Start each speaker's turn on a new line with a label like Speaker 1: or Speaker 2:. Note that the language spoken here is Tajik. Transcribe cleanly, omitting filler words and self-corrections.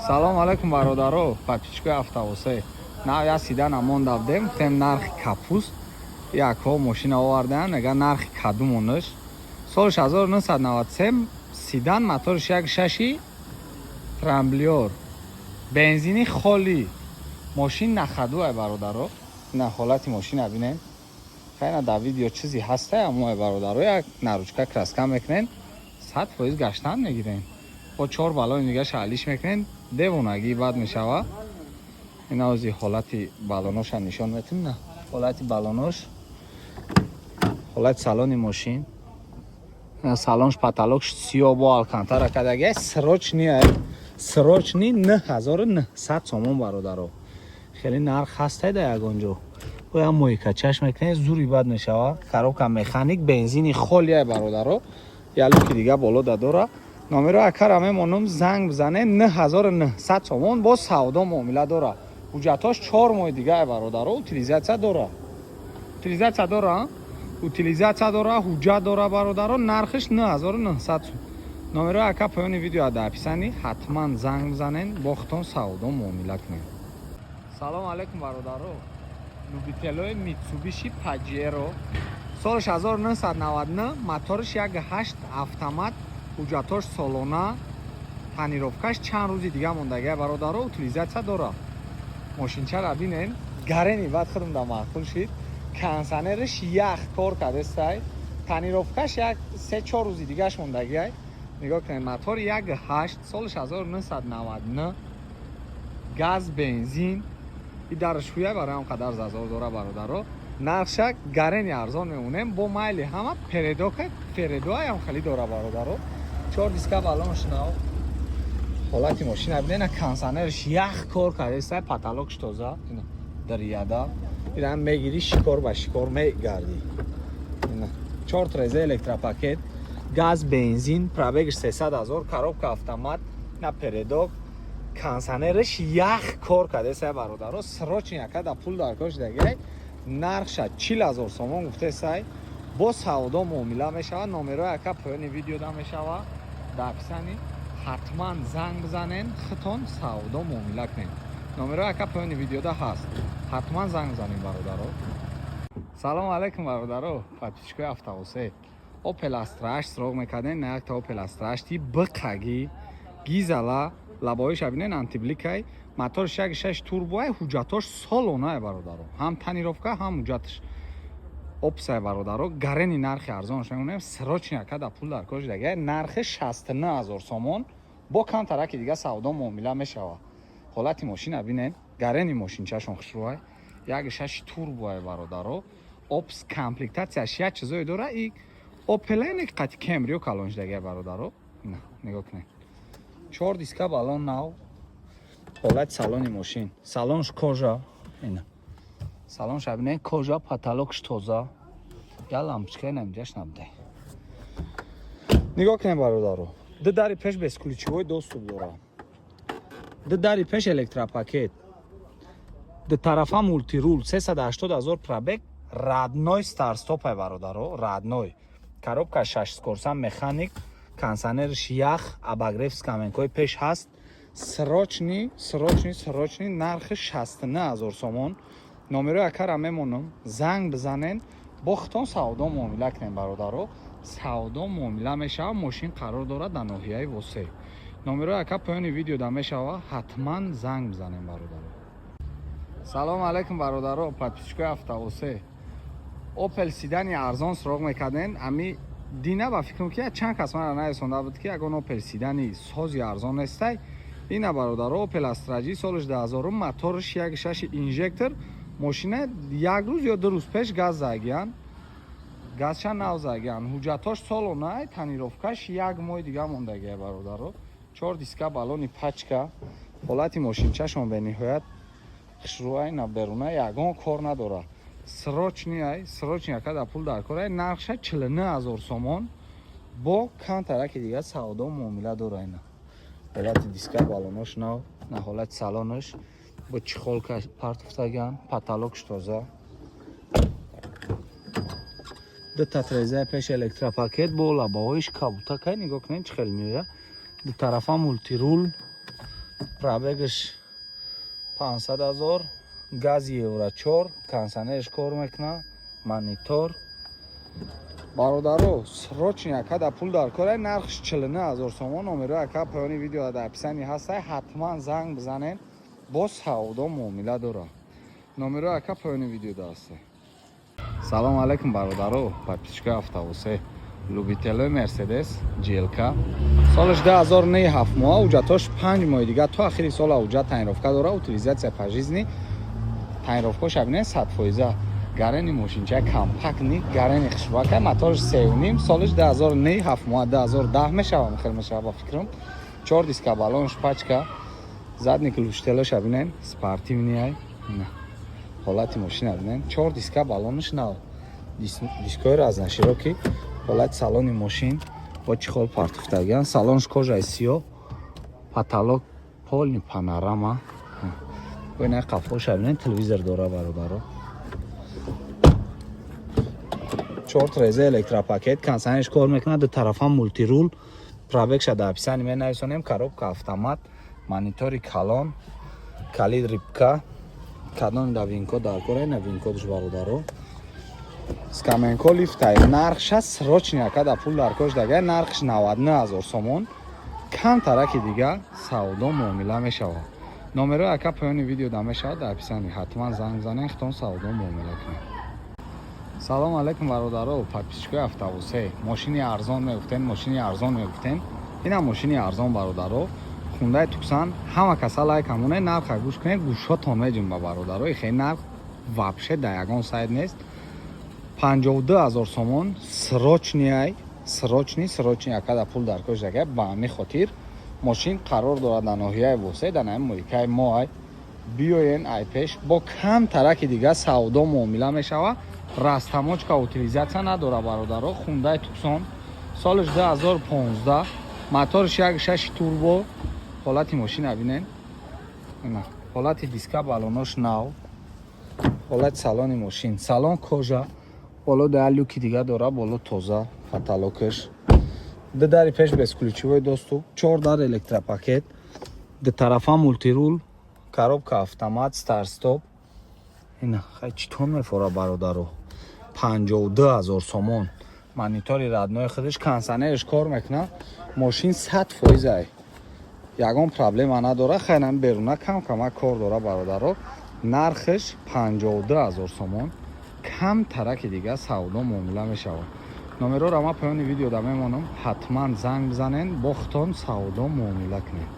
Speaker 1: Салом алейкум, бародаро, подписчикои Автовосе. Нав як седан монда будем, гуфтем, нархи капуст. Якҳо мошина овардаям, мега, нархи кадумонаш. Соли 1993, седан, моториш 1.6 трамблёр, бензини холӣ, мошин на ходу ай, бародаро. На, ҳолати мошина бинем. Хайна, дар видео чизе ҳастай, аммо, ай бародаро, як на ручка краска мекунен, 100% гаштан мегирен. Бо чор баллони дигаша алиш мекунен, девонагӣ бад мешава. Ина, ози ҳолати баллоноша нишон метим. На, ҳолати баллонош, ҳолати салони мошин. Ина, салонш, потолокш сиёҳ бо алкантара кадаги. Срочный ай, срочный 9900 сомон, бародаро. Хеле нарх ҳастай дар ягон ҷо. Боя мойкачаш мекунед, зури бад мешава. Коробка механик, бензини холи ай, бародаро. Я люки дига боло да дора. Номеро акара мемонам, занг бизане. 9900 сомон, бо савдо муомила дора. Ҳуҷҷатҳош 4 моҳи дига ай, бародаро. Утилизация дора, утилизация дора, утилизация дора, ҳуҷҷат дора, бародаро. Нархиш 9900 сом. Номеро ака поёни видео дар описание, ҳатман занг бизанен, бо худтон савдо муомила кунед. Салом алейкум, бародаро, любителои Митсубиши Паджеро. Солаш 1999, моториш 1.8 автомат, ҳуҷҷатҳош солона, тонировкаш чанд рӯзи дига мондагия, бародаро. Утилизация дора. Мошинчара бинен, гарени баъд худам да маъқул шид. Кондиционериш ях кор кардестай, тонировкаш як 3-4 рӯзи дигаш мондагиай. Нигоҳ кунед, мотор 1.8, солаш 1999, газ, бензин. И дараш ҳуя, барои он қадар зазор дора, бародаро. Нархша гарени арзон мемонем, бо майли ҳама. Передока, передоаям хеле дора, бародаро. Чор диска баллонш нав. Ҳолати мошина бинед, кондиционерш ях кор кардеста, потолокш тоза. Ина, дарияда ина мегири, шикор ба шикор мегардӣ. Ина, чор треза, электропакет, газ, бензин, пробегш 300 ҳазор, коробка автомат, на передок, кондиционерш ях кор кардеста, бародаро. Срочный яка да пул дар кор шудагиай. Нархша 40 000 сомон гуфтесай, бо савдо муомила мешавад. Номерои ака поёни видео да мешавад, дар описание. Ҳатман занг бизанен, худтон савдо муомила кунед. Номерои ака поёни видеода ҳаст, ҳатман занг бизанед, бародаро. Салому алайкум, бародаро, подписчикои Автоусе. Опел Астра 8 суроғ мекардем. На, якта Опел Астра 8 бқаги гизала, лабоиша бинен, антибликай, моторш 1.6 турбоай, ҳуҷҷатош солонае, бародаро, ҳам тонировка, ҳам ҳуҷҷатш опсай, бародаро. Гарени нархи арзонш мемонем. Срочный ака да пул дар кор шудага. Нархи 69 000 сомон, бо камтараки дига савдо муомила мешавад. Ҳолати мошина бинен, гарени мошинчашон хушрӯай, 1.6 турбоай, бародаро. Опс, комплектацияш як чизое дора. И опелене қати Кемрио калон шудага, бародаро. На, нигоҳ кунед, чор диска баллон нав. Ҳолати салони мошин, салонш кожа. Ина, салонша бинед, кожа, потолокш тоза. Я лампочкаи намҷаш набудай. Нигоҳ кунед, бародаро, ду дари пеш бесключевой доступ дора, ду дари пеш электропакет, ду тарафа мультируль, 380 ҳазор пробег, родной, старт-стопай, бародаро, родной, коробка шаш скоростя, механик, кондиционерш ях, обогрев скамейкаҳои пеш ҳаст. Срочный, срочный, срочный. Нархи 69 ҳазор сомон. Номерои акара мемонам, занг бизанен, бо худтон савдо муомила кунем, бародаро. Савдо муомила мешавад. Мошин қарор дорад дар ноҳияи Восе. Номерои ака поёни видео да мешава, ҳатман занг бизанем, бародаро. Салому алайкум, бародаро, подписчикои Автовосе. Опел седани арзон суроғ мекарден. Ами дина ба фикрам, ки чанд кас мара нарасонда буд, ки ягон Опел седани сози арзон нестай. Ина, бародаро, Опел Астра Ҷи, солаш 2000, моторш 1.6 инжектор. Мошина як рӯз ё 2 рӯз пеш газ загиян, газша нав загиян. Ҳуҷҷатош солонай, тонировкаш як моҳи дига мондагия, бародаро. Чор диска баллони пачка. Ҳолати мошинчашон бениҳоят хушрӯай. На, беруна ягон кор надорад. Срочный ай, срочный ака да пул дар кор ай. Нархша 49 000 сомон, бо камтараки дига савдо муомила дора. Ина, ҳолати диска баллонош нав. На, ҳолати салонаш, бо чехолка партофтаган, потолокш тоза, дута трезаи пеш электропакет, бо лабаҳоиш кабутакай. Нигоҳ кунед, чӣ хел меояд. Ду тарафа мультируль. Пробегаш 500 ҳазор, гази Евро 4, кондиционерш кор мекуна, монитор. Бародаро, срочно ака да пул дар кора, нархш 49 ҳазор сомон. Номеро ака поёни видео дар описании ҳастай, ҳатман занг бизанен, бо савдо муомила дора. Номеро ака поёни видео да ҳастай. Салом алейкум, бародаро, подписчикои Автовосе, любителои Мерседес GLK. Солаш 2009, 7 моҳ, ҳуҷҷатош 5 моҳи дига то ахири сола ҳуҷҷат тонировка дора, утилизация пожизненно. Тонировкаша бинед, 100%. Гарени мошинча, компактный, гарени хушбака, моторш 3,5, солаш 2009, 7 моҳ, 2010 мешава, хел мешава ба фикрам. Чор диска, баллон, шпачка, задний глушителоша бинед, спортивный ай. Ҳолати мошина бинед, чор диска, баллонаш нав, дискои разноширокий. Ҳолати салони мошин бо чехол партуфтагиан, салонш кожаи сиёҳ, потолок полный панорама. Ина қафоша бинед, телевизор дора, бародаро. Чор треза, электропакет, кондиционерш кор мекунад, ду тарафа мультируль. Пробегша дар описании менависонем. Коробка автомат, монитори калон, калид рибка. Кадоми да VIN-код дар кора, ина VIN-кодш, бародаро. Скаменко лифтай. Нархша срочный ака да пул дар кош дага, нархш 99 ҳазор сомон, камтараки дига савдо муомила мешавад. Номерои ака поёни видео да мешавад, дар описании, ҳатман занг занен, хитон савдо муомила кунед. Салом алейкум, бародаро, подписчикои Автовосе. Мошини арзон мегуфтен, мошини арзон мегуфтен, инам мошини арзон, бародаро. Хундаи Туксан. Ҳама каса лайк ҳамоне, нарха гӯш кунед, гӯшотон меҷунба, бародаро. Ихе нарх вообще дар ягон сайт нест. 52 ҳазор сомон, срочный ай, срочный, срочный ака да пул дар кош дага. Ба ҳамин хотир мошин қарор дорад дар ноҳияи Восе, дар наи мойкаи мо ай. Биёен ай пеш, бо кам тараки дига савдо муомила мешава. Растаможка, утилизация надора, бародаро. Хундаи Туксон, солаш 2015, моторш 1,6 турбо. Ҳолати мошина бинен, ҳолати диска, баллонош нав. Ҳолати салони мошин, салон кожа, боло да люки дига дора, боло тоза, потолокаш. Ду дари пеш бесключевой доступ, чор дар электропакет, ду тарафа мультируль, коробка автомат, старт-стоп. Ина хай читон мефора, бародаро. 52 ҳазор сомон, монитори родной худаш, кондиционерш кор мекунад, мошин 100% ай, ягон проблема надора. Хайнам беруна кам камак кор дора, бародаро. Нархш 52 ҳазор сомон, кам тараки дига савдо муомила мешавад. Номерора ма поёни видеода мемонам, ҳатман занг бизанен, бо худтон савдо муомила кунед.